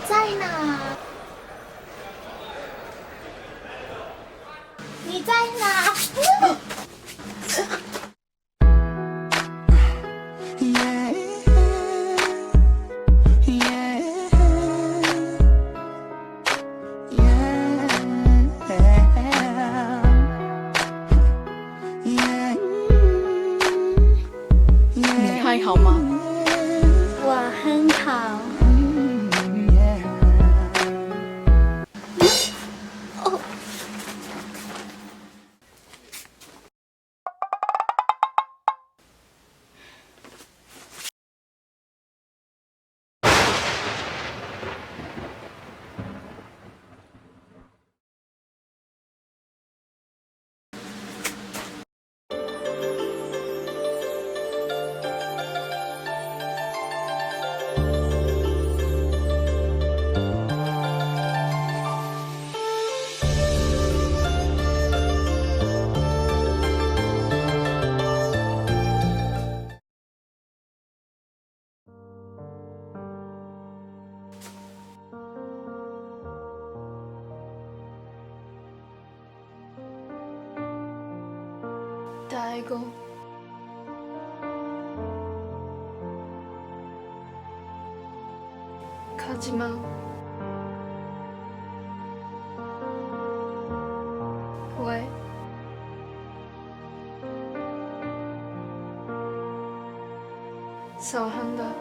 在哪？你在哪？ 你还好吗？我很好。 Daigo. Kojima. Wei. Xav heev ntawd.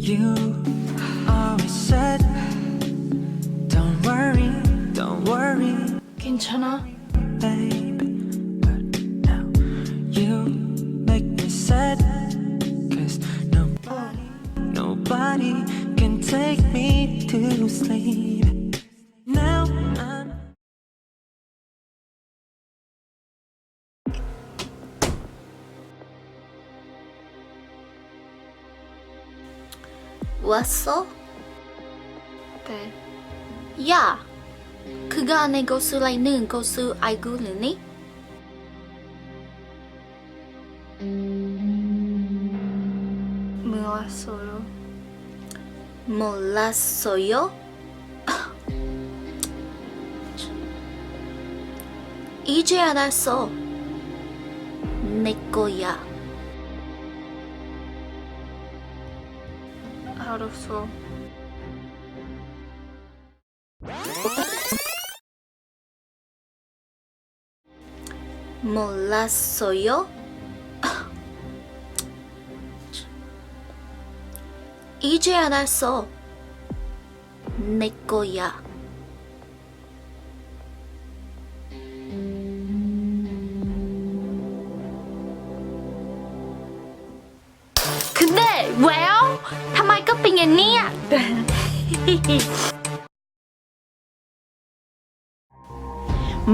You always said, don't worry, don't worry, Kinchana, babe. But now you make me sad, 'cause nobody, nobody can take me to sleep. Now I'm Ua xo. Yog, khwv nkaus ne nkaus xwb lais nws nkaus xwb ai kuv lwm ni. Mus laj xo yo. Mus laj xo yo. Ib tse a da xo. Nekoya. Out of xo. Mus laj xo yo. Ib tse a da xo. Nekoya. คือเน่ แวว ทำไมก็เป็นอย่างเนี้ย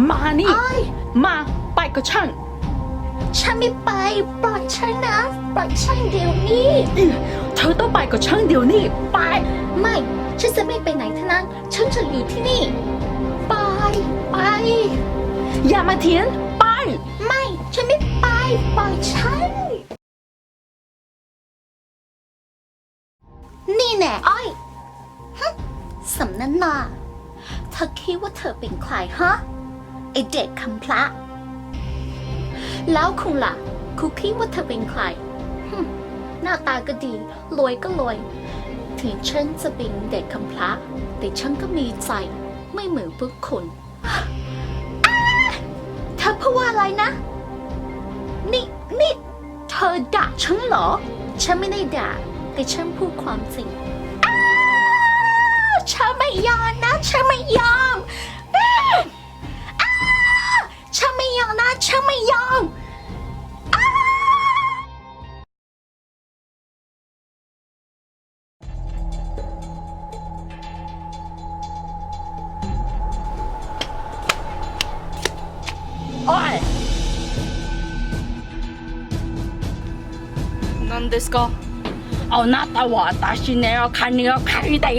มานี่ มา ไปกับฉัน ฉันไม่ไป ปล่อยฉันนะ ปล่อยฉันเดี๋ยวนี้ เธอต้องไปกับฉันเดี๋ยวนี้ ไป ไม่ ฉันจะไม่ไปไหนทั้งนั้น ฉันจะอยู่ที่นี่ ไป ไป อย่ามาเถียง ไป ไม่ ฉันไม่ไป ปล่อยฉัน นี่แน่อ้อย ฮึ สมน้ำหน้า เธอคิดว่าเธอเป็นใครฮะ ไอ้เด็กกำพร้า แล้วคุณล่ะ คุณคิดว่าเธอเป็นใคร ฮึ หน้าตาก็ดี รวยก็รวย ถึงฉันจะเป็นเด็กกำพร้า แต่ฉันก็มีใจ ไม่เหมือนพวกคุณ อ้า เธอพูดว่าอะไรนะ นี่ นี่ เธอด่าฉันเหรอ ฉันไม่ได้ด่า แต่ฉันพูดความจริง อ้า ฉันไม่ยอมนะ ฉันไม่ยอม อ้า อ้า Tshaj meej yog. Oi! None of this go. Au na tau a, tam sim ne kha ni kha ib teg.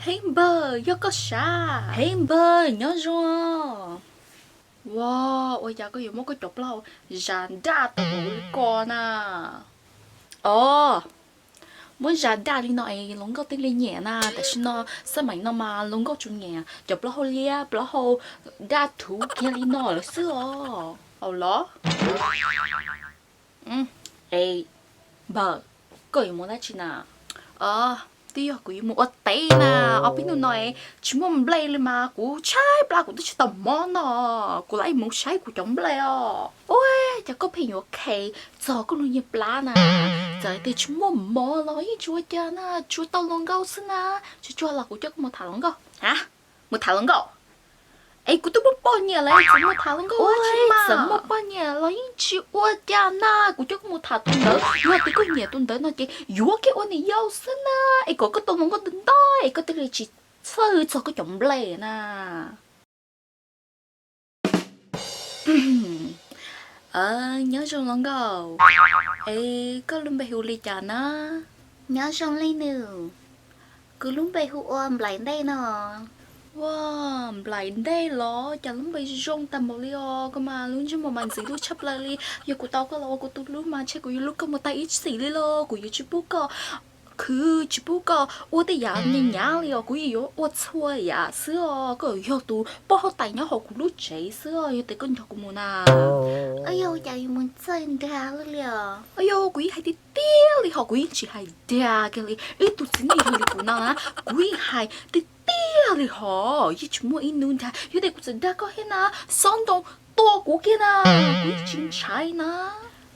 Heeb npawg, yog koj sav? Heeb npawg, nyob zoo. Ua, ua cas koj yuav muab koj cov plaub hau zas daj tau li ko na? Os, muab zas daj li no es hluas nkauj thiaj li nyiam na. Tam sim no xab maim no mas hluas nkauj tsuas nyiam cov plaub hau liab, plaub hau daj thuv kiag li no lawm xwb os. Au los. Es npawg, koj yuav muab dab tsi na? Os, twb yog kuv yuav mus ua teb na. Ob peb hnub no tsis muaj nplej li mas kuv tshaib plab, kuv twb tsis tau mob no. Kuv lam mus saib kuv cov nplej os. Ua cas koj pheej yuav khes txog koj lub niag plab na? Txawm tias tsis muaj mob los yeej tsis ua cas na, tsuas tau hluas nkauj xwb na. Tsuag tsuag los kuv coj koj mus tham hluas nkauj. Ha, mus tham hluas nkauj? Es kuv twb muaj poj niam lawm, txawm mus tham hluas nkauj ua tsi mas? Txawm muaj poj niam los yeej tsis ua cas na, kuv coj koj mus tham tus ntawd. Yog tias koj nyiam tus ntawd no ces yuav kiag ua niam yau xwb na. Es kom koj tau hluas nkauj ntau ntau es koj thiaj li tsis txhawj txog koj cov nplej na. Nyob zoo hluas nkauj. Es koj lub npe hu li cas na? Nyob zoo li nws. Kuv lub npe hu ua Nplaim Ntej no. Ua, Nplaim Ntej los cas lub npe zoo tag npaum li os. Koj mas lub ntsej muag mas ntxim hlub tshaj plaws li. Yog kuv tau koj los ua kuv tus hlub mas ntshe kuv yuav hlub koj mus tag ib txhis li los kuv yuav tsis pub koj khwv, tsis pub koj ua tej yam nyav nyav li os. Kuv yeej yuav ua txhua yam xwb os. Koj yog tus poj huab tais nyob hauv kuv lub tsev xwb os, yog tias koj nrog kuv mus na. Ua cas yuav mus txawj nrag li os? Ua yog kuv yeej hais tiag tiag li hos, kuv yeej tsis hais dag kiag li. Ib tug txiv neej yog li kuv no na, kuv yeej hais tiag tiag li hos, yeej tsis muaj ib hnub dag. Yog tias kuv txawm dag koj thiab na, xob ntoo tua kuv kiag na, kuv yeej tsis ntshai na.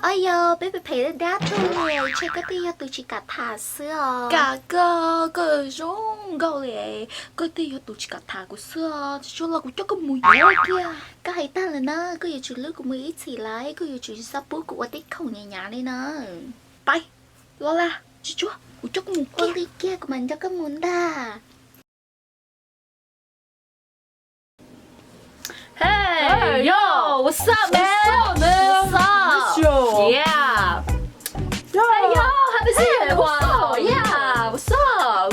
Ua yog peb phem phem dab tuag, ntshe koj thiaj yog tus tsis kam tham xwb os. Kam koj, koj zoo nkauj li, koj thiaj yog tus tsis kam tham kuv xwb os. Tsis tsuag los kuv coj koj mus yuav kiag. Koj hais tag lawm na, koj yuav tsum hlub kuv mus ib txhis lawm, koj yuav tsum tsis txhob pub kuv ua tej khoom nyav nyav li na. Pais, los lawm, tsis tsuag, kuv coj koj mus kiag. Ua li kiag kuv mam nrog koj mus ntag. Hey, yo, what's up, man? What's up, man? What's up? Miss you. Yeah. Yo. Hey, yo, haven't seen you in a while. Yeah, what's up?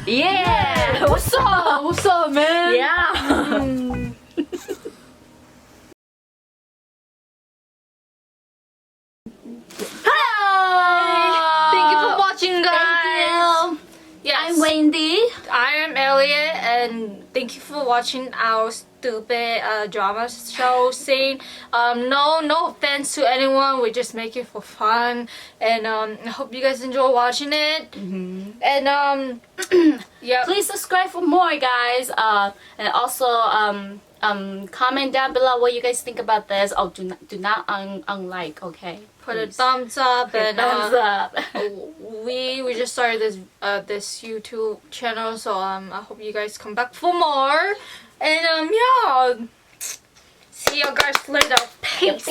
Yeah, what's up? What's up, man? Yeah. Hi! Thank you for watching, guys. Thank you. Yes. I'm Wendy. I am Elliot, and thank you for watching our stupid uh, drama show scene. Um, no, no offense to anyone. We just make it for fun, and um, I hope you guys enjoy watching it. Mm-hmm. And um, yeah. Please subscribe for more, guys. Uh, and also um, um, comment down below what you guys think about this. Oh, do not do not un unlike, okay? Put a thumbs up and uh, we we just started this uh this YouTube channel, so um I hope you guys come back for more. And um yeah, see you guys later. Peace.